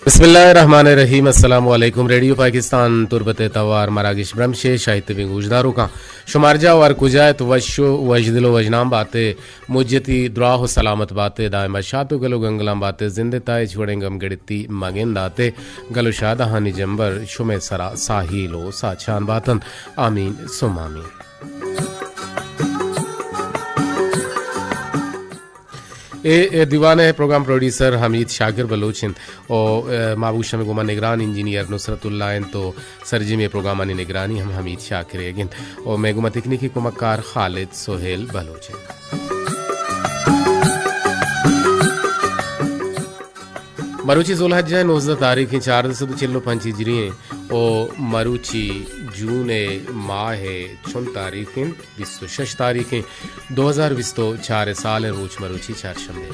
بسم اللہ الرحمن الرحیم۔ السلام علیکم۔ ریڈیو پاکستان تربت ءِ توار مراگش برمش ءِ شاہی تبیں گوشداروکاں، شما ہر جاہ و ہر کجا ات، وش و وشدل و وشنام بات ئے۔ مجتی دراہ و سلامت بات ئے، دائم شات و گل و گنگلاں بات ئے، زند ءِ تہا ہچ وڑیں گم گڑتی مگندات ئے۔ گل و شادہانی جمبر شمئے سرا ساہیل و ساچان بات انت۔ آمین ثم آمین۔ اے، اے دیوان ءِ پروگرام پروڈیوسر حمید شاکر بلوچ انت و، اے، ما بوشم گوما نگران انجینئر نصرت اللہ انت و سرجمی پروگرامانی نگرانی ہم حمید شاکر ئیگ انت و مئے گوما تکنیکی کمکار خالد سہیل بلوچ انت۔ مروچی ذوالحجہ ءِ نوزدہ تاریخ انت، چاردہ سد و چل و پنچ ہجری انت و مروچی جون ءِ ماہ ءِ چنت تاریخ انت؟ بیست و شش تاریخ انت، دو ہزار بیست و چار ءِ سال ءِ روچ مروچی چارشنبے۔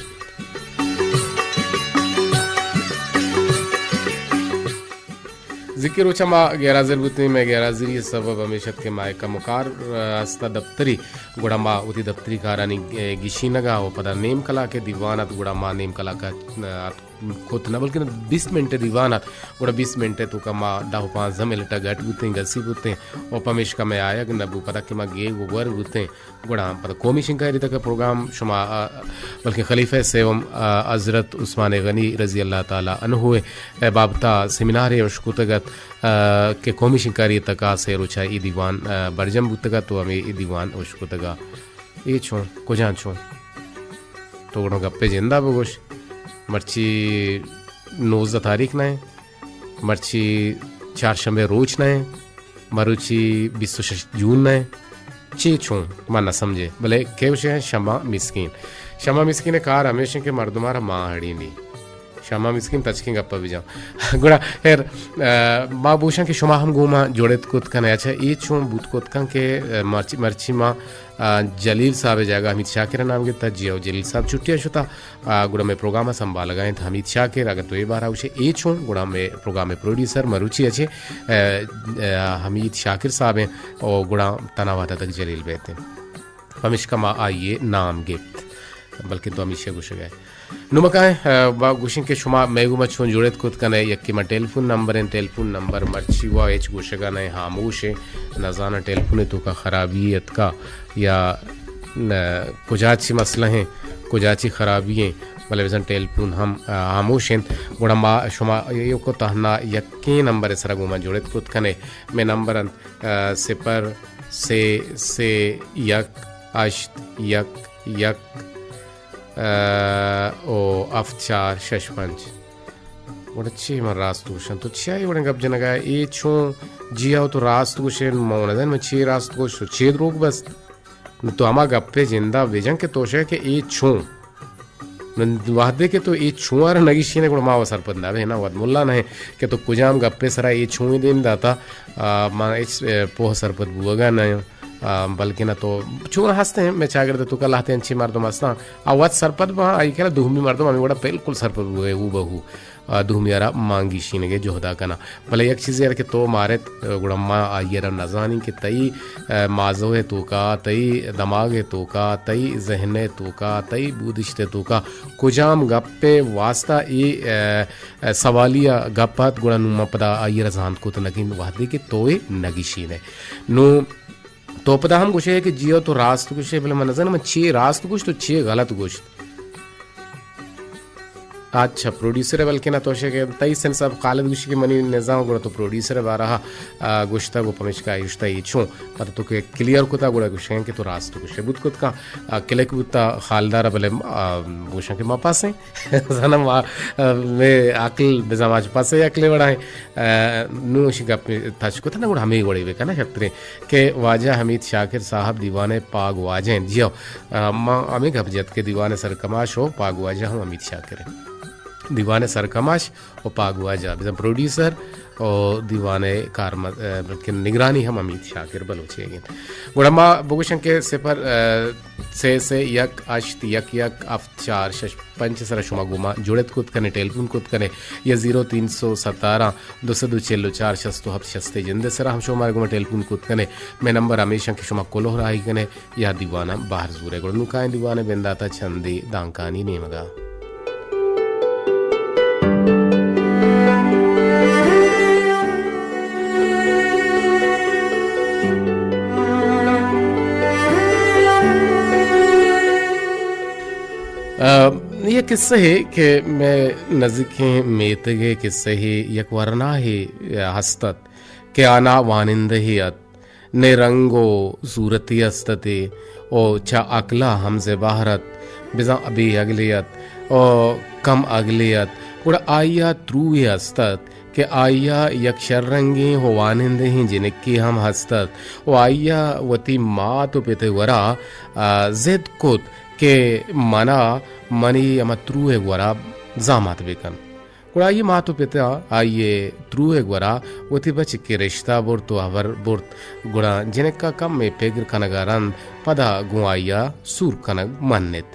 زکی روچ ءَ ما گیرحاضر بوتیں، مئے گیرحاضری ءِ سبب ہمیش ات کہ ما یک کمکار، ا، ہستہ دپتری، گڑا ما وتی دپتری کارانی، ا، گیشینگ ءَ و پدا نیم کلاک ءِ دیوان ات، گڑا ما نیم کلاک ءَ، ا، کت نہ، بلکن بیست منٹ ءِ دیوان ات، گڑا بیست منٹ ءِ توکا ما دہ و پانزدہ منٹ ءَ گٹ بوتیں، گسی بوتیں و پمیشکا مئے آیگ نہ بو، پدا کہ ما گیگ و گور بوتیں۔ گڑا پدا قومی شنکاری تک پروگرام شما، آ، بلکہ خلیفہ سیوم، آ، حضرت عثمان غنی رضی اللہ تعالی عنہ ءِ بابتا سیمینارے اشکتگ ات، آ، کہ قومی شنکاری تک آ سے روچا ای دیوان، آ، برجم بوتگ ات و ہمیں ای دیوان اشکتگ ات۔ اے چون؟ کجان چون؟ تو گڑا گپے جندا بگوش۔ مرچی نوزدہ تاریخ نہ انت، مرچی چارشنبے روچ نہ انت، مروچی بیست و شش جون نہ انت۔ چے چون؟ من نہ سمجھے۔ بلے کئے گوشے شما مسکین۔ شما مسکین ءِ کار ہمیش انت کہ مردم ءَ را مان ہڑینی۔ شما مسکین تچکیں گپا بجان۔ گڑا خیر، ا، ما بوشاں کہ شما ہم گوں ما جڑت کت کن۔ اچھا، اے چون بوت کت کن کہ، ا، مرچی، مرچی ما، ا، جلیل صاحب ءِ جاگہ حمید شاکر ءِ نام گپتا، جی او جلیل صاحب چھٹی ءَ شتا۔ آ، گڑا مئے پروگرام ءَ سنبھالگا انت حمید شاکر۔ اگر تو اے بارہ گوشے اے چون، گڑا مئے پروگرام ءِ پروڈیوسر مروچی ءَ چہ، آ، آ، حمید شاکر صاحب انت و گڑا تنا وھد ءَ تک جلیل بیت انت۔ پمیشکا ما آئی ءِ نام گپت، بلکن تو ہمیشہ گوشگ ءَ ئے۔ نوں ما کائیں، آ، با گوشیں کہ شما مئے گوما چون جڑت کت کن ئے، یکے ما ٹیلیفون نمبر انت، ٹیلیفون نمبر مرچی وا ہچ گوشگ ءَ نہ انت، ہاموش انت، نزاناں ٹیلیفون ءِ توکا خرابی اتکا یا نہ، کجا چی مسئلہ انت، کجا چی خرابی انت، بلے بزاں ٹیلیفون ہم، آ، ہاموش انت۔ گڑا ما شما ایوک ءَ تہنا یکیں نمبر ءِ سرا گوں ما جڑت کت کن ئے۔ مئے نمبر انت، آ، صفر سے سے یک ہشت یک یک، آ، او ہفت چار شش پنچ۔ گڑا چے من راست گوشاں؟ تو چیا اے وڑیں گپ جنگا ئے؟ اے چون؟ جی ہو، تو راست گوشے، من نزاناں من چے راست گوشت و چے دروگ بست۔ نوں تو ہما گپے جندا بجن کہ تو شے کہ اے چون۔ نوں وہدے کہ تو اے چون ءَ را نگیشینے، گڑا ما و سرپد نہ بیں نا، وت ملا نہ ایں کہ تو کجام گپے سرا اے چون دیم داتا، آ، ما ہچ، اے، پوہ سرپد بوگا نہ ایں۔ آ، بلکنا تو چون ہستیں، مئے چاگرد توکا لہتے انچیں مردم ہستاں، آ وت سرپد باں، آئی کلا دومی مردم ہمے وڑا بالکل سرپد بوگے، ہو بہ ہو۔ آ، دومی ءَ را مانگیشینگ ءِ جہد ءَ کناں۔ بلے یک چیزے ہر کہ تو مارت، گڑا ما آئی ءَ را نزانیں کہ تئی، آ، مازو ءِ توکا، تئی دماغ ءِ توکا، تئی ذہن ءِ توکا، تئی بودشت ءِ توکا کجام گپ ءِ واسطہ اے، آ، آ، سوالی ءَ گپ ات، گڑا نوں ما پدا آئی ءَ را زانت کت نہ کنیں وہدے کہ تو اے نگیشین ئے۔ نوں تو پدا ہم گوشے کہ جی ہو تو راست گوشے، بلے من نزاناں من چی راست گوشت و چی غلط گوشت۔ اچھا، پروڈیوسر ءَ بلکنا تو شے کہ تئی سن صاحب خالد گوشی کہ منی نزان، گڑا تو پروڈیوسر ءِ بارہ ءَ، آ، گوشتگ و پمیشکا گوشتہ اے چون۔ پدا تو کہ کلیئر کتا گڑا گوشیں کہ تو راست گوشے۔ بوت کت کن، آ، کلک بوتا خالدار ءَ، بلے، آ، گوشاں کہ ما پاسیں۔ زاناں ما، آ، مئے عقل بزاں ما چہ پاسے عقلے وڑا ایں۔ آ، نوں اشی گپ تچ کت نہ گڑا ہمے وڑے بکن شرتریں کہ واجہ حمید شاکر صاحب دیوان ءِ پاگ واجہ انت۔ جی ہو، آ، ما ہمے گپ جت کہ دیوان ءِ سرکماش و پاگ واجہ ہم حمید شاکر انت۔ دیوان ءِ سرکماش و پاگ واجہ، بزاں پروڈیوسر و دیوان ءِ کارمند، آ، بلکن نگرانی ہم حمید شاکر بلوچ ئیگ انت۔ گڑا ما بگوشن کہ صفر، آ، سے سے یک ہشت یک یک ہفت چار شش پنچ ءِ سرا شما گوما جڑت کت کنے، ٹیلیفون کت کنے، یا زیرو تین سو ستارہ دو سد و چل و چار شست و ہفت شست ءِ جند ءِ سرا ہم شما مارا گوما ٹیلیفون کت کنے۔ مئے نمبر ہمیش انت کہ شما کلوہ راہی کنے یا دیوان ءَ بہر زورے۔ گڑا نوں کائیں دیوان ءِ بندات ءَ چندے دانکانی نیمگا۔ ء، یک قصہ ہے کہ مئے نزیکیں میتگ ء قصہ ہے، یک ورناہے ہست ات کہ آ نا وانندہے ات، نے رنگ و صورتی است اتے و چہ عقلا ہم زبہر ات، بزاں بے عقلے ات و کم عقلے ات، گڑا آئی ء تروئے است ات کہ آئی ء یک شررنگیں و وانندہیں جنکے ہم ہست ات و آئی ء وتی مات و پت ء گورا، آ، زد کت کہ منا منی ہما تروئے گورا زامات بکن۔ گڑا آئی ء مات و پت ء آئی ء تروئے گورا وتی بچکے رشتہ برت و ہبر برت، گڑا جنک ء کمے پگر کنگ ء رند پدا گوں آئی ء سور کنگ منت۔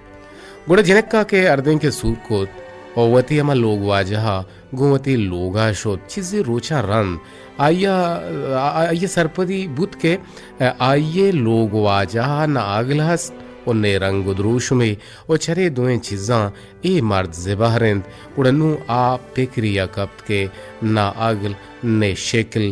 گڑا جنک ء کہ ہردیں کہ سور کت و وتی ہما لوگ واجہ ء گوں وتی لوگ ء شت، چیزے روچاں رند آئی ء، آئی ء سرپدی بوت کہ آئی ء لوگ واجہ ء نہ اگل ہست و نہ رنگ و دروشمے و چرے دوئیں چیزاں اے مرد زبہر انت، گڑا نوں آ پکری ء کپت کہ نہ اگل نہ شکل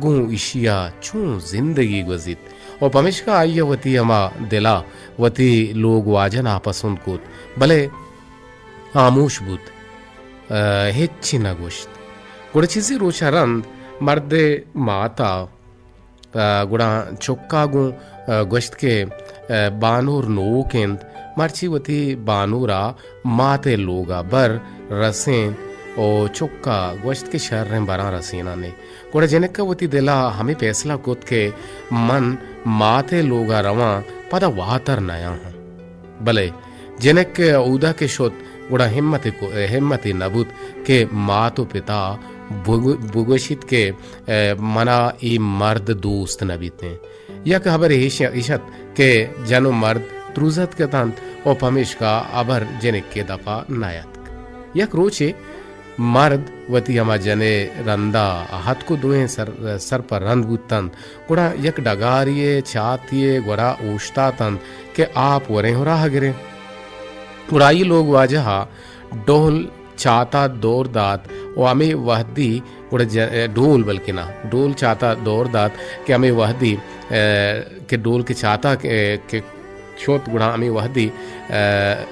گوں ایشی ء چون زندگی گوزیت و پمیشکا آئی ء وتی ہما دل ء وتی لوگ واجہ ناپسند کت، بلے ہاموش بوت، ء، ہچی نہ گوشت۔ گڑا چیزے روچ ء رند مرد ء مات ء ء گڑا چکا گوں، ء، گوشت کہ، ء، بانور نوک انت، مرچی وتی بانورا مات ء لوگا بر رسین و چکا گوشت کہ شریں براں رسینانے۔ گڑا جنکا وتی دلا ہمے پیسلہ کت کہ من مات ء لوگا رواں، پدا واتر نیاہاں۔ بلے جنک اودا کہ شت، گڑا ہمت کو-، ہمتے نہ بوت کہ مات و پتا بگ-، بگوشیت کہ، اے، منا اے مرد دوست نہ بیتیں۔ یک ہبرے ایش-، ایش ات کہ جن و مرد تروزتک اتنت و پمیشکا ہبر جنکے دپا نیاتک۔ یک روچے مرد وتی ہما جن ء رندا اتک و دوئیں سر، سر پہ رند بوتنت۔ گڑا یک ڈگارے ء چاتے ء گورا اوشتاتنت کہ آپ وریں و راہ گریں۔ گڑا آئی لوگ واجہ ء ڈول چاتا دور دات و ہمے وہدی گڑا ج-، ڈول بلکنا ڈول چاتا دور دات کہ ہمے وہدی، ء، کہ ڈول کے چاتا کہ، کہ شت گڑا ہمے وہدی، ء،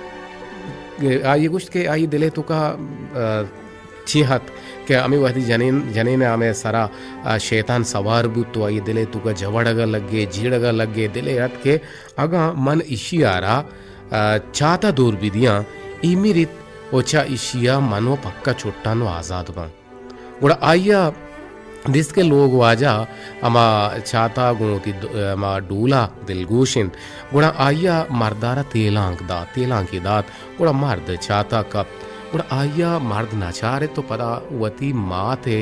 آئی گوشت کہ آئی دلے توکا، ء، چی ہت کہ ہمے وہدی جنین، جنین ہمے سرا، ء، شیطان سوار بوت تو آئی دلے توکا جوڑگا لگے، جیڑگا لگے، دلے ہت کہ اگاں من ایشی آرا، ء، چاتا دور بدیاں، ای میریت و چا ایشیا من و پکا چٹان و آزاد باں۔ گڑا آئی ء دیست کہ لوگ واجہ ہما چاتا گوں وتی د-، ہما ڈولا دلگوش انت، گڑا آئی ء مردارا تیلانک دات، تیلانکے دات، گڑا مرد چاتا کپت۔ گڑا آئی ء مرد نچارت و پدا وتی مات ء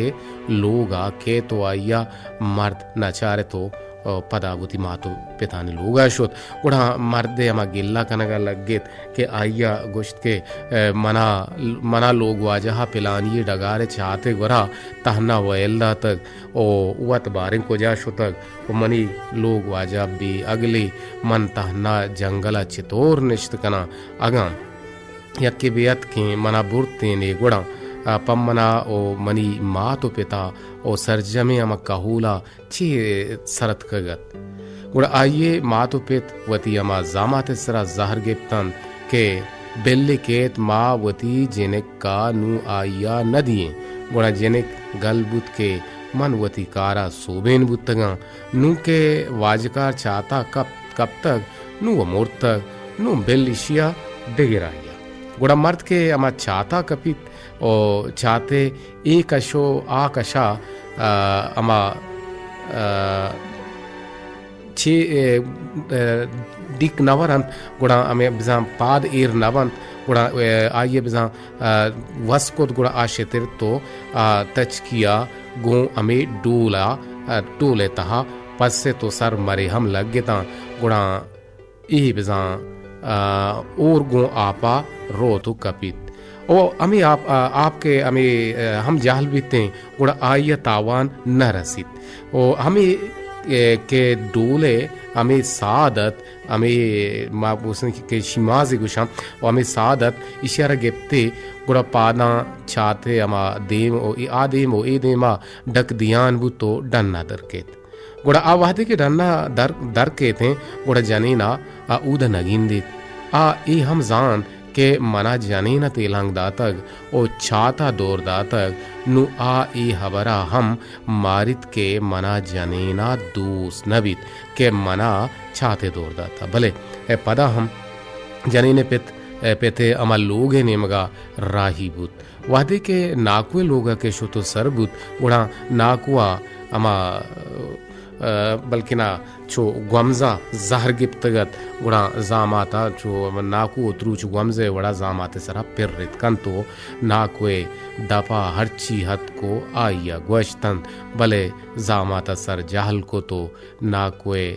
لوگ ء کیت و آئی ء مرد نچارت و پدا وتی مات و پتانی لوگا شت۔ گڑا مرد ء ہما گلہ کنگا لگت کہ آئیا گوشت کہ، اے، منا، منا لوگ واجہا پلانی ڈگار چاتے گورا تہنا ویل داتگ و وت باریں کجا شتگ و منی لوگ واجہ بے اگلے، من تہنا جنگلا چطور نشت کناں؟ اگاں یکے بے اتکیں منا برتینے گڑا، آ، پہ منا و منی مات و پتا و سرجمیں ہما کہولا چے سر اتکگ ات؟ گڑا آئی ء مات و پت وتی ہما زامات ء سرا زہر گپت انت کہ بلے کیت ما وتی جنک ء نوں آئی ء نہ دییں۔ گڑا جنک گل بوت کہ من وتی کار ء سوبین بوتگاں، نوں کہ واجکار چاتا کپت، کپتگ، نوں و مرتگ، نوں بل ایشی ء بگر آئی ء۔ گڑا مرد کہ ہما چاتا کپیت، و چاتے اے کش و آ کشا، آ، ہما، آ، چے، اے، اے، ڈیک نہ ورنت، گڑا ہمے بزاں پاد ایر نہ بنت، گڑا، اے، آئی ء بزاں، آ، وس کت، گڑا آ شترت و آ تچکی ء گوں ہمے ڈول ء، آ، ڈول ء تہا پست و سر مرے ہم لگتاں، گڑا اے بزاں، آ، اور گوں آپا روت و کپیت۔ او ہمے آپ، آ، آپ کہ ہمے، آ، ہم جہل بیتیں، گڑا آئی ء تاوان نہ رسیت۔ او ہمے، اے، کہ ڈول ء ہمے ساد ات، ہمے ما بوسن کہ، کہ شیمازے گوشاں، و ہمے ساد ات، ایشی ء را گپتے، گڑا پاداں چاتے ہما دیم و اے، آ دیم و اے دیما ڈک دیان بوت و ڈن ء در کیت۔ گڑا آ وہدے کہ ڈن ء در، در کیتیں، گڑا جنین ء آ اود ء نہ گندیت۔ آ اے ہم زانت کہ منا جنین ء تیلانک داتگ و چات ء دور داتگ، نوں آ اے ہبر ء ہم ماریت کہ منا جنین ء دوست نہ بیت کہ منا چات ء دور داتگ۔ بلے اے پدا ہم جنین ء پت، اے پت ء ہما لوگ ء نیمگ ء راہی بوت۔ وہدے کہ ناکو ء لوگ ء کہ شت و سر بوت، گڑا ناکو ء ہما، ء، بلکنا چو گومزا زہر گپتگ ات، گڑا زامات ء چو ناکو و تروچ گومزے وڑا زامات ء سرا پر ات کنت و ناکو ء دپ ء ہرچی اتک و آئی ء گوشت انت، بلے زامات ء سر جہل کت و ناکو ء،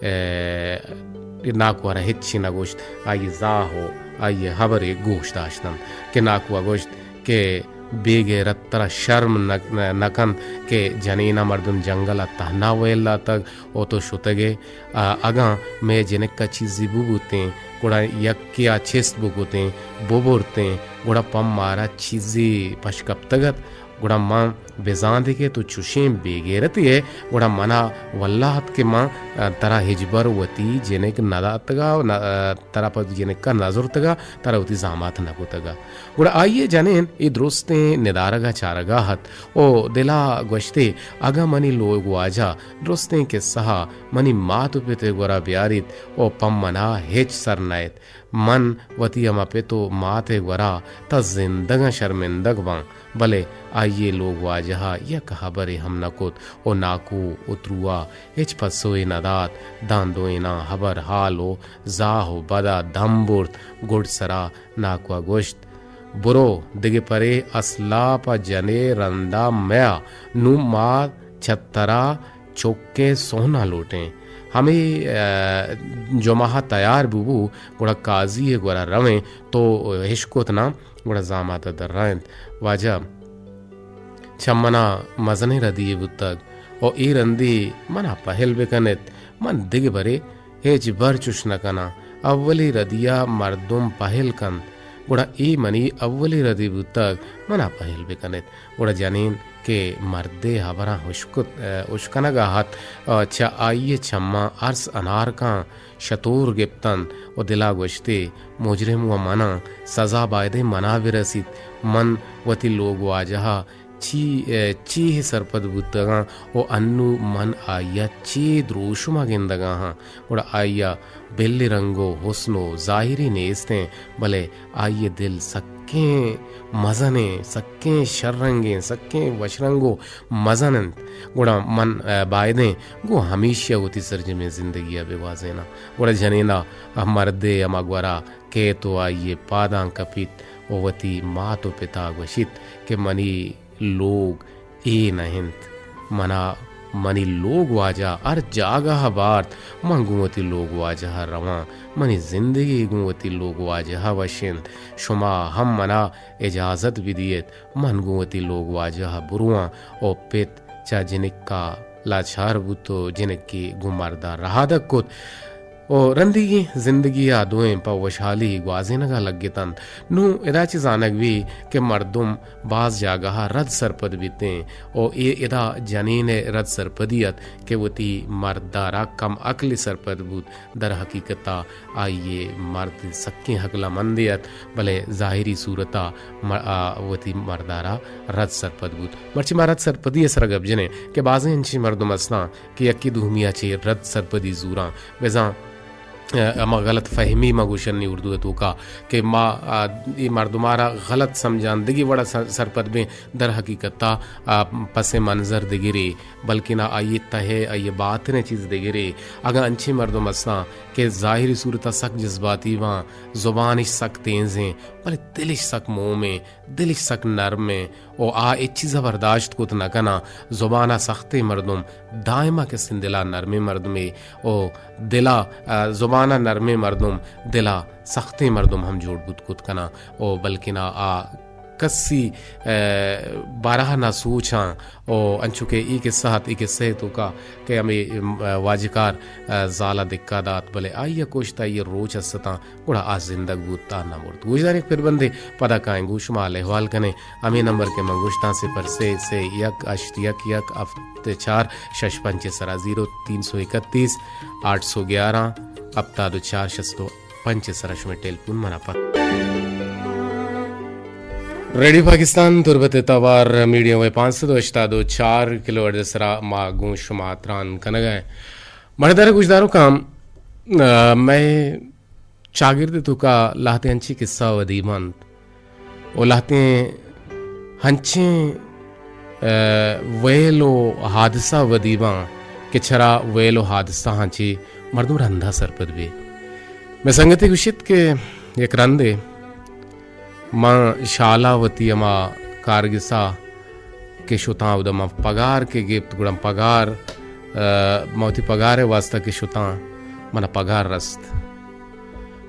ء، ناکو ء را ہچی نہ گوشت۔ آئی ء زاہ و آئی ء ہبرے گوش داشت انت کہ ناکو ء گوشت کہ بے غیرت، ترا شرم نہ، نہ، نہ کنت کہ جنین ء مردم جنگل ء تہنا ویل داتگ و تو شتگ ئے؟ ء، اگاں مئے جنک ء چیزے ببوتیں، گڑا یکے ء چست بکتیں، ببرتیں، گڑا پہ مارا چیزے پش کپتگ ات۔ گڑا من بزاں دگہ تو چوشیں بے غیرتے ئے، گڑا منا واللہ ات کہ من، ء، ترا ہچبر وتی جنک نہ داتگا، نہ، ء، ترا پہ جنکا نہ زرتگا، ترا وتی زامات نہ کتگا۔ گڑا آئی ء جنین اے درستیں ندارگا چارگا ات و دلا گوشتے، اگاں منی لوگ واجہ درستیں قصہ ء منی مات و پت ء گورا بیاریت و پہ منا ہچ سر نئیت، من وتی ہما پت و مات ء گورا تاں زندگاں شرمندگ باں۔ بلے آئی ء لوگ واجہ ء یک ہبرے ہم نہ کت و ناکو و تروا ہچ پسوے نہ دات۔ داں دوئیناں ہبر حال و زاہ و بد ء دم برت۔ گڈ سرا ناکو ء گوشت، برو دگہ پرے اسلاپ ء جنے رندا میا، نوں ما چہ ترا چکے سہنا لوٹیں۔ ہمے، ء، جمعہ تیار ببو، گڑا قاضی ء گورا رویں، تو اشکت ناں، گڑا زامات ء درائینت۔ واجہ چہ منا مزنیں ردی یے بوتگ و اے رندی منا پہل بکن ات، من دگہ برے ہچبر چش نہ کناں۔ اولی ردیا مردم پہل کنت، گڑا اے منی اولی ردی بوتگ، منا پہل بکن ات۔ گڑا جنین کہ مردے ہبراں ہشکت، ء، ہشکنگا ات، ء، چہ آئی ء چماں ارس انارکاں شتور گپتنت و دلا گوشتے، مجرم و مناں، سزا بایدیں منا برسیت۔ من وتی لوگ واجہ ء چی، ء، چی سرپد بوتگاں و انوں من آئی ء چی دروشم ء گندگا آں۔ گڑا آئی ء بل رنگ و حسن و ظاہری نیستیں، بلے آئی ء دل سکیں مزنیں، سکیں شررنگیں، سکیں وشرنگ و مزن انت۔ گڑا من، ء، بایدیں گوں ہمیشی ء وتی سرجمیں زندگی ء بگوازیناں۔ گڑا جنین ء مردے ہما گورا کیت و آئی ء پاداں کپیت و وتی مات و پتا گوشیت کہ منی لوگ اے نہ انت۔ منا منی لوگ واجہ ہر جاگہ ء بارت، من گوں وتی لوگ واجہ ء رواں، منی زندگی گوں وتی لوگ واجہ ء وش انت۔ شما ہم منا اجازت بدیت، من گوں وتی لوگ واجہ ء برواں۔ او پت چہ جنکا لاچار بوت و جنکے گوں مردا رہادگ کت۔ و رندیگیں زندگی ء دوئیں پہ وشحالی گوازینگ ء لگتنت۔ نوں ادا چہ زانگ بی کہ مردم باز جاگہ ء رد سرپد بیتیں و اے ادا جنین ء رد سرپدی ات کہ وتی مرد ء را کم عقلی سرپد بوت۔ در حقیقت ء آئی ء مرد سکیں عقل مندے ات، بلے ظاہری صورت ء م-، آ وتی مرد ء را رد سرپد بوت۔ مرچی ما رد سرپدی ء سرا گپ جنیں کہ بازیں انچیں مردم استاں کہ یکے دومی ء چہ رد سرپدی زوراں۔ بزاں، ء، ہما غلط فہمی ما گوشنی اردو ء توکا کہ ما، ء، اے مردم ء را غلط سمجھاں، دگہ وڑ ء سر-، سرپد بیں، در حقیقت ء، ء، پس منظر دگرے، بلکنا آئی ء تہ ء آئی ء باطن ء چیز دگرے۔ اگاں انچیں مردم استاں کہ ظاہری صورت ء سک جذباتی باں، زبانش سک تیزیں، بلے دلش سک مومیں، دلش سک نرمیں، و آ اے چیز ء برداشت کت نہ کناں۔ زبان ء سختیں مردم دائم ء کسیں دل ء نرمیں مردمے، و دل ء، ء، زبان ء نرمیں مردم دل ء سختیں مردم ہم جوڑ بوت کت کناں۔ و بلکنا آ کسی، ء، بارہ نہ سوچاں۔ و انچو کہ ای قصہ ات، ای قصہ ء توکا کہ ہمے، م-، واجکار، ء، زال ء دکا دات، بلے آئی ء کشت، آئی ء روچ استاں۔ گڑا آ زندگ بوت، آ نہ مرت۔ گوشدار یک پربندے، پدا کائیں گوں شما حال احوال کنیں۔ ہمے نمبر کہ من گوشتاں، صفر سے سے یک ہشت یک یک ہفت چار شش پنچ سرا، زیرو تین سو اکتیس آٹھ سو گیارہ ہفتاد و چار شست و پنچ ءِ سرا شمئے ٹیلیفون منا پہ۔ ریڈیو پاکستان تربت ءِ توار میڈیم ویو پانچ سد و ہشتاد و چار کلو ہرٹز ءِ سرا ما گوں شما تران کنگ ءَ ایں۔ مڑدار گوشداروکاں، آ، مئے چاگرد ءِ توکا لہتیں انچیں قصہ ودی بنت و لہتیں انچیں، آ، ویل و حادثہ ودی باں کہ چرا ویل و حادثہ آں چہ مردم رندا سرپد بی۔ مئے سنگتے گوشیت کہ یک رندے من شالا وتی ہما کارگسا کہ شتاں، اودا من پگار کہ گپت، گڑا پگار، آ، من وتی پگار ءِ واسطہ کہ شتاں، منا پگار رست۔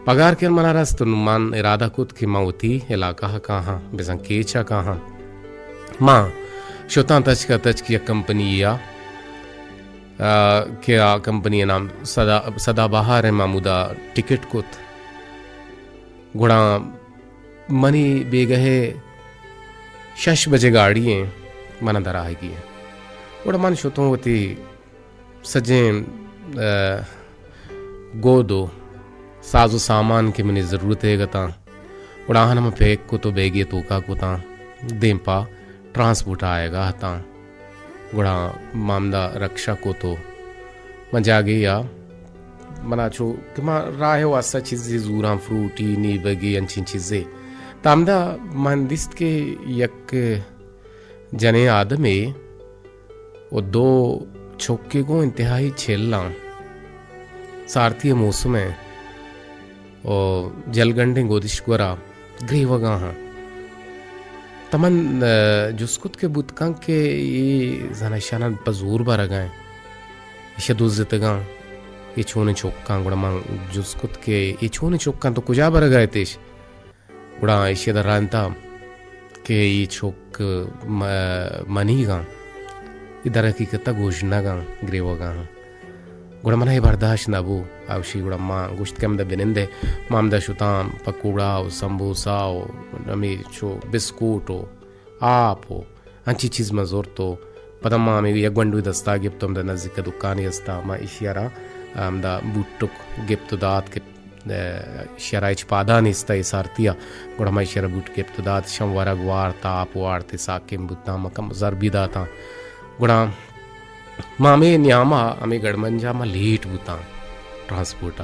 پگار کہ منا رست، نوں من ارادہ کت کہ من وتی علاقہ ءَ کاہاں، بزاں کیچ ءَ کاہاں۔ من شتاں تچک ءَ تچک یک کمپنی ءَ، آ، کہ آ کمپنی ءِ نام سدا، سدا بہار ءَ، من ہمودا ٹکٹ کت۔ گڑا منی بیگہ ءِ شش بجے گاڑی ایں، منا در آیگی ایں۔ گڑا من شتوں وتی سجیں، آ، گود و ساز و سامان کہ منی ضرورت ئیگ اتاں، گڑا آہاں من پیک کت و بیگے توکا کتاں، دیم پہ ٹرانسپورٹ آیگا اتاں۔ گڑا ما ہمدا رکشہ کت و من جاگہے آ، منا چو کہ ما راہ ءِ واسطہ چیزے زوراں، فروٹی، نیبگے، انچیں چیزے۔ تا ہمدا من دیست کہ یک جنیں آدمے و دو چکے گوں انتہائی چلاں۔ سارتی ءِ موسم ءَ و جلگنڈیں گودشک گورا گریوگا ہاں۔ تا من، آ، جست کت کہ بوت کن کہ اے زناشاناں پہ زور برگا ایں، ایشی دزتگاں، اے چونیں چکاں۔ گڑا من جست کت کہ اے چونیں چکاں، تو کجا برگا اتیش؟ گڑا ایشی ءَ درائینتا کہ اے چک م-، منیگاں، اے در حقیقت ءَ گژنگاں، گریوگاں۔ گڑا منا اے برداشت نہ بو۔ آ گوشی گڑا ما گوشت کہ ہمدا بنندے، ما ہمدا شتاں پکوڑا و سمبوسا و ہمے چو بسکوٹ و آپ و انچی چیز ما زرت و پدا ما ہمے یک گونڈوے دستا گپت و ہمدا نزیک ءَ دکانے استا، ما ایشی ءَ را ہمدا بوٹک گپت و دات کہ ایشی ءَ را ہچ پادا نیست اے سارتی ءَ۔ گڑا ما ایشی ءَ را بوٹ گپت و دات، شاں ورگ وارت، آپ وارت، ساکیں بوتاں، ما کم زر بھی داتاں۔ گڑا ما ہمے نیام ءَ، ہمے گڑمنجا ما لیٹ بوتاں ٹرانسپورٹ ءَ۔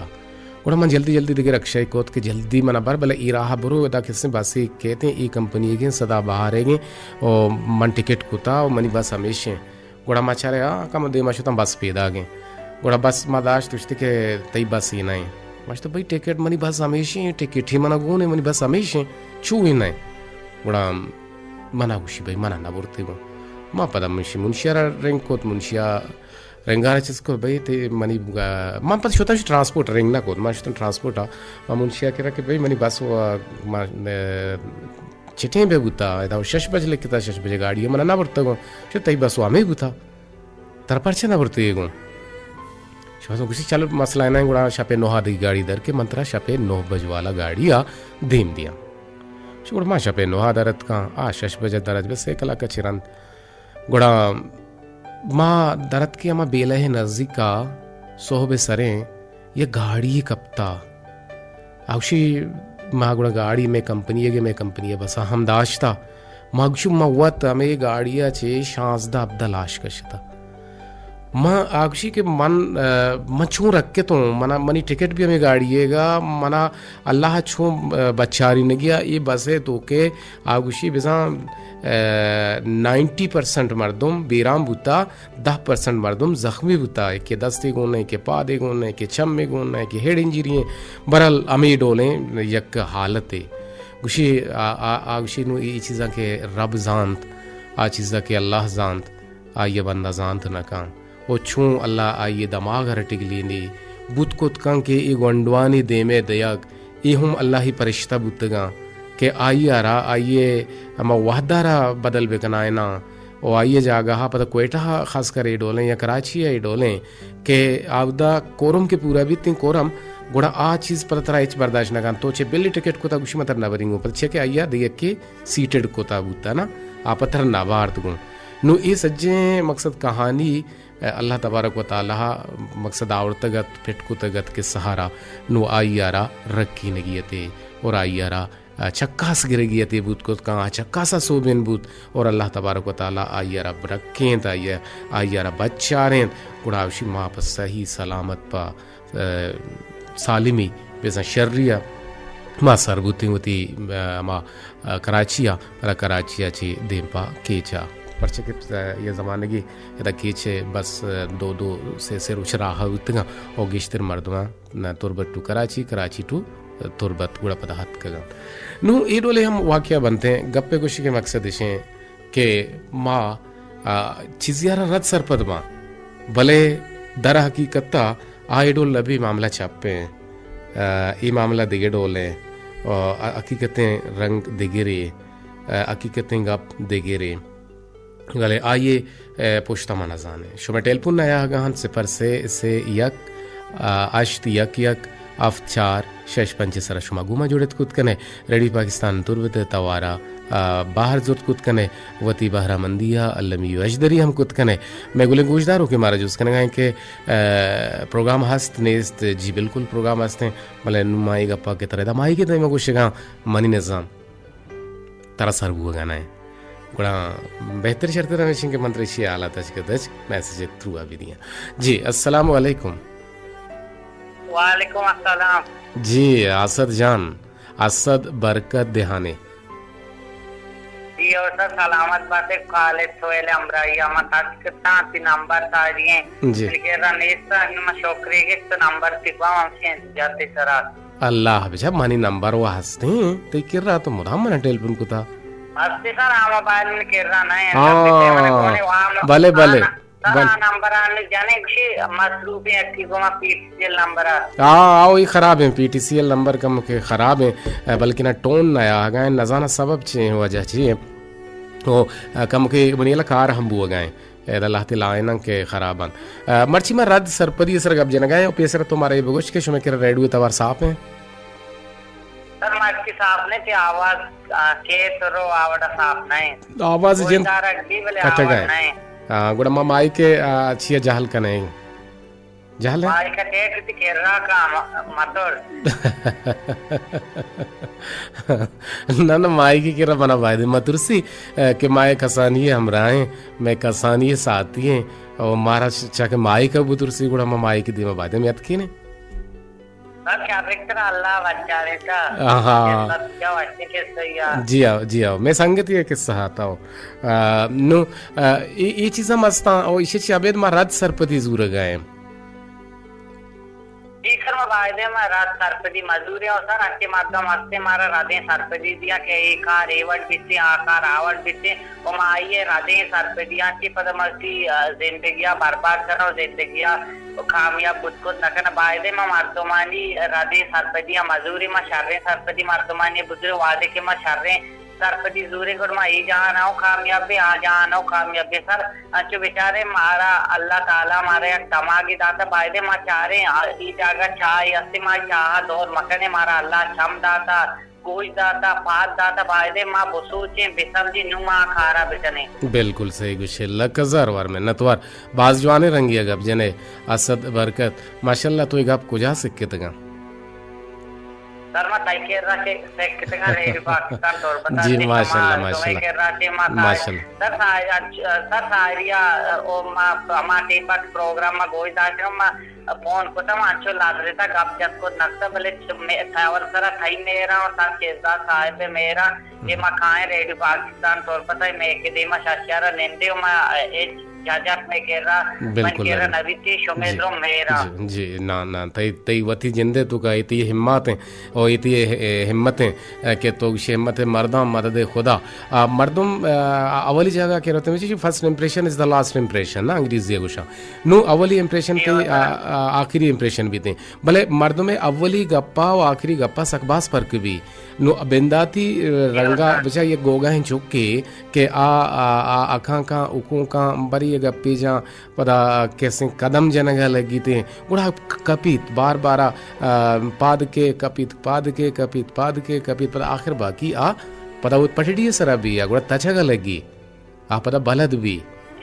گڑا من جلدی جلدی دگہ رکشہ ءَ کت کہ جلدی منا بر، بلے اے راہ ءَ برو، ادا کسیں بسے کیت ایں، اے کمپنی ئیگیں، سدا بہار ئیگیں، او من ٹکٹ کتا و منی بس ہمیشیں۔ گڑا ما چارے آ کم دیما شتاں، بس پیداگیں۔ گڑا بس ما داشت، گوشتی کہ تئی بس اے نہ ایں۔ ما گوشت بھئی ٹکٹ، منی بس ہمیشیں، ٹکٹ ہی منا گون ایں، منی بس ہمیشیں، چو اے نہ ایں۔ گڑا منا گوشی بھئی منا نہ برتے گوں۔ ما پدا منشی، منشی ءَ را رنگ کت، منشی ءَ رنگا را چست کت، بھئی تئی منی، آ، من پدا شتاں ٹرانسپورٹ رنگ نہ کت، من شتاں ٹرانسپورٹ ءَ، ما منشی ءَ کرا کہ بھئی منی بس و، ما، آ، چٹیں بہ بوتا، ادا شش بج لکھتا، شش بجے گاڑی ءَ منا نہ برتگوں۔ شو تئی بس و ہمے بوتا، ترا پرچہ نہ برتے گوں؟ شما گوشی چلو مسئلہ نہ ایں، گڑا شپے نوہا دگہ گاڑی در کہ من ترا شپے نوہ بج والا گاڑی ءَ دیم دیاں۔ شو گڑا ما شپے نوہا در اتکاں، آ شش بجے در ات، بس سہ کلاک ءَ چہ رند۔ گڑا ما در اتکیں ہما بیلہ ءِ نزیکا، سہب ءِ سریں یک گاڑی کپتا۔ آ گوشی ما گڑا گاڑی مئے کمپنی ئیگ، مئے کمپنی ءِ بسا ہم داشتا۔ ما گوشی ما وت ہمے گاڑی ءَ چہ شانزدہ ہبدہ لاش کشتا۔ ما آ گوشی کہ من، آ، من چون رکتوں، منا، منی ٹکٹ بھی ہمے گاڑی ئیگا، منا اللہ چون، آ، بچارینگی ءَ اے بس ءِ توکا۔ آ گوشی بزاں، آ، نائنٹی پرسنٹ مردم بیران بوتا، دہ پرسنٹ مردم زخمی بوتا، کہ دستے گون ایں، کہ پادے گون ایں، کہ چمے گون ایں، کہ ہیڈ انجری ایں، برحال ہمے ڈولیں یک حالتے۔ گوشی آ، آ، آ گوشی نوں اے چیزاں کہ رب زانت، آ چیزاں کہ اللہ زانت، آئی ءَ بندہ زانت نہ کن۔ و چون اللہ آئی ءِ دماغ ءَ را ٹگلینی بوت کت کن کہ اے گونڈوانی دیم ءَ دیگ، اے ہم اللہ ءِ پرشتہ بوتگاں کہ آئی ءَ را، آئی ءِ ہما وہد ءَ را بدل بکنائیناں و آئی ءِ جاگہ ءَ پدا کوئٹہ ءَ خاص کر اے ڈولیں یا کراچی ءَ اے ڈولیں کہ آودا کورم کہ پورا بیت ایں کورم، گڑا آ چیز پدا ترا ہچ برداشت نہ کنت۔ تو چہ بلی ٹکٹ کتا گوشی من ترا نہ برینگوں، پدا چیا کہ آئی ءَ دگہ یکے سیٹڈ کتا بوتا نا، آ پہ ترا نہ بارت گوں۔ نوں اے سجیں مقصد کہانی اللہ تبارک و تعالی مقصد آورتگ ات، پٹ کتگ ات کہ سہارا نوں آئی ءَ را رکینگی ات اور آئی ءَ را چکاس گرگی ات، بوت کت کاں آ چکاس ءَ سوبین بوت اور اللہ تبارک و تعالی آئی ءَ را رکینت، آئی ءَ، آئی ءَ را بچارینت، گڑا اوشی ما پہ صحیح سلامت پہ، آ، سالمی بزاں شری ءَ ما سر بوتیں وتی، آ، ہما کراچی ءَ، پدا کراچی ءَ چہ دیم پہ کیچ ءَ۔ پرچہ کہ، آ، یہ زمانگی ادا کیچ ءَ بس، آ، دو، دو، سے، سے روچ راہ بوتگاں اور گیشتر مردماں نہ تربت ٹو کراچی، کراچی ٹو تربت گڑا پدا اتکگاں۔ نوں اے ڈولے ہم واقعہ بنتیں، گپ ءِ گوشگ ءِ مقصد اش ایں کہ ما، آ، چیزے ءَ را رد سرپد باں، بلے در حقیقت ءَ آ اے ڈول نبی، معاملہ چپ ایں۔ آ، اے معاملہ دگہ ڈول ایں۔ آ، حقیقتیں رنگ دگرے، آ، حقیقتیں گپ دگرے۔ بلے آئی ءِ، آ، پشت ءَ ما نہ زانیں۔ شمئے ٹیلیفون آیاگ ءَ انت صفر سے سے یک، آ، ہشت یک یک ہفت چار شش پنچ ءِ سرا شما گوں ما جڑت کت کن ئے۔ ریڈیو پاکستان تربت ءِ توار ءَ، آ، بہر زرت کت کن ئے، وتی بہرامندی ءَ المی ءُ ہژدری ہم کت کن ئے۔ مئے گلیں گوشداروکے مارا جست کنگ ءَ انت کہ، آ، پروگرام ہست نیست؟ جی بالکل پروگرام ہست ایں، بلے نوں ما اے گپ ءَ کہ ترا ادا ماہیگ ءِ دیما گوشگ ءَ آں، منی نزام ترا سر بوگ ءَ نہ ایں۔ گڑا بہتر شرتر ہمیش ایں کہ من ترا ایشی ءِ حالات ءَ اچ کہ تچک میسج ءِ تھرو ءَ بدیاں۔ جی، السلام علیکم۔ وعلیکم السلام۔ جی، اسد جان، اسد برکت دہانے۔ جی، او سر سلامت باتے، خالد سہیل ہمراہی ءَ ما تچک اتاں، تئی نمبر ساری ایں۔ جی۔ من کرا نیست، من شکریہ گشت، نمبر تئی گوں ہمشیں جاتے سرا۔ اللہ بچا، منی نمبر وا ہستیں، تئی کرا تو مدام منا ٹیلیفون کتا۔ ہستی سر، ہما باید من کرا نہ ایں۔ ہاں، بلے، بلے، سر، بلے۔ آ نمبر آن جانے گشی مصروف ایں، اکی گوما پی ٹی سی ایل نمبر آ۔ ہاں، آؤ، اے خراب ایں، پی ٹی سی ایل نمبر کم کہ خراب ایں، بلکہ نہ ٹون نہ آگا ایں، نزاناں سبب چے ایں، وجہ چے ایں۔ او، کم کہ منی الا کار ہم بوگا ایں۔ ادا لہتے لائناں کہ خراب انت۔ آ، مرچی ما رد سرپدی ءِ سر گپ جنگا ایں، او پیسر تو مارا اے بگوش کہ شمئے کرا ریڈیو ءِ توار صاف ایں؟ سر، مرچی صاف نہ ایں، تئی آواز، آ، کیت رو آ وڑا صاف نہ ایں۔ آواز جند کٹگا ایں۔ آ، گڑا ما مائک ءَ، آ، چیا جہل کنیں؟ جہل ایں؟ مائک ءَ ٹیک تئی کرا کا م-، متر۔ نہ، نہ، مائک ءِ کرا منا باید مترسی، آ، کہ ما یک کسانی ءِ ہمراہ ایں، مئے کسانی ءِ ساتھی ایں، او مارا چ-، چا کہ مائک ءَ بترسی، گڑا ما مائک ءِ دیما باید ہم یتکینیں۔ بس شر ایں ترا، اللہ بچارے تا۔ آہا۔ قصہ کجا وشیں قصہ یا۔ جی آؤ، جی آؤ۔ مئے سنگتی ءِ قصہ آتا ہو۔ آ، نوں، آ، اے، اے چیزاں مستاں، او ایشی چی ابید ما رد سرپدی زورگا ایں۔ جی سر، ما بایدیں ما رد سرپدی مزوریں، او سر، انچیں مردم ہستیں مارا ردیں سرپدی دیاں کہ اے کار اے وڑ بیتیں، آ کار آ وڑ بیتیں، و ما آئی ءِ ردیں سرپدیاں چہ پدا مرچی، آ، زندگیا برباد کناں و زندگیا کامیاب بوت کت نہ کناں۔ بایدیں ما مردمانی ردیں سرپدیاں مزوریں، ما شریں سرپدی مردمانی بزوریں، وہدے کہ ما شریں سرپدی زوریں گڑا ما اے جہان ءَ کامیاب بیں، آ جہان ءَ کامیاب بیں۔ سر، انچو بچارے مارا اللہ تعالی مارا یک دماگے داتا، بایدیں ما چاریں، آ، اے جاگہ چاہے ہستے ما چاہ ءَ دور مکنیں، مارا اللہ چم داتا، گوش داتا، پاد داتا، بایدیں ما بسوچیں، بسمجھیں، نوں ما آ کارا بکنیں۔ بالکل صحیح گوشے، لک ہزار وار منتوار۔ باز جوانیں رنگے ءَ گپ جنے، اسد برکت۔ ماشاءاللہ، تو اے گپ کجا سکتگاں؟ سر، ما تئی کرا چہ سکتگاں، ریڈیو پاکستان تربت ءَ۔ جی، ماشاءاللہ، ماشاءاللہ۔ کرا چہ ما تا-، ماشاءاللہ۔ سر، سا-، سر، ساری ءَ، او ما، ما ٹیم پاک پروگرام ما گوش داشتگ، ما فون کتا، ما انچو لرزتا، گپ جت کت نکتا، بلے چ-، مے-، تئی اول سرا تئی مہرا و سر شہزاد صاحب ءِ مہرا کہ ما کائیں ریڈیو پاکستان تربت ءَ مئے کہ دیما ششیارا نندے و ما ہچ ججک مئے کرا، من بالکل کرا نبی۔ نبیتی شمے جی۔ درو مہرا۔ جی، جی، نا، نا، تئی، تئی وتی جندے تو کا، اے تئی ہمت ایں، او اے تئی، اے، ہمت ایں، اے، کہ تو گوشے ہمت ایں مرداں مدد خدا۔ آ، مردم، آ، اولی جاگہ کہ رہتے، فرسٹ امپریشن از دا لاسٹ امپریشن، نا، انگریزی ءَ گوشاں۔ نوں اولی امپریشن اے تئی، وتا۔ آ، آ، آخری امپریشن بیتیں۔ بلے مردم ءِ اولی گپا و آخری گپا سک باز فرق بی۔ نوں بنداتی، آ، اے رنگا وتا۔ بچا یک گوگاہیں چکے کہ آ، آ، آ، اکاں کاں، اکوں کاں، بری گپے جاں، پدا کسیں قدم جنگا لگیتیں، گڑا ک-، کپیت، بار بارا، آ، پاد کے کپیت، پاد کے کپیت، پاد کے کپیت، پدا آخر باقی آ، پدا وت پٹڑی سرا بی، آ گڑا تچگا لگی۔ آ پدا بلد بی۔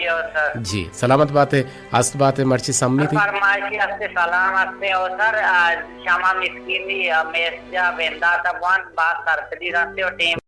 او سر۔ جی، سلامت باتے، ہست باتے، مرچی سمی تھی۔ فرمائشی ہستے، سلام ہستے، او سر، آ، شما مسکینی، آ، میسجا بندات بوان، باز سرپدی رستے و ٹیم